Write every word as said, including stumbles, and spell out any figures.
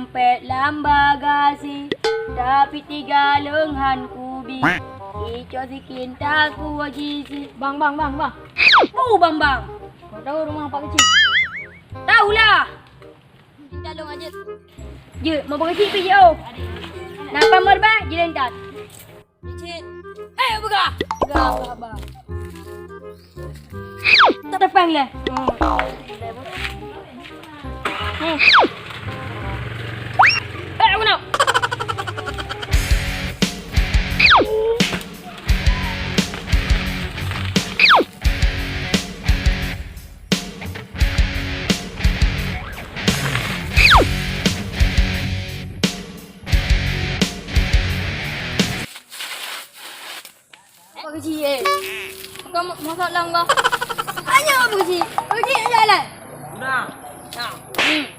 Pet lam bagasi, tapi tiga leung han kubi. Icok sikin taku jisi. Bang, bang, bang, bang. Peue bang, bang? Kau tahu rumah Pak Kecil? Tahulah. Minta dong aja. Jeuet, mau Pak Kecil pi jeuet, oh. Napa meureubat, jeuet intat. Cit. Eh, peugah. Peugah, peugah, peugah. Tak tepeng leh. Hmm. Hmm. Eh, aku nak. Pak Keuchik, eh. Kau ma-, masak lam kau. Ayo, Pak Keuchik. Pak Keuchik, nak jalan? Udah. Nah. Hmm.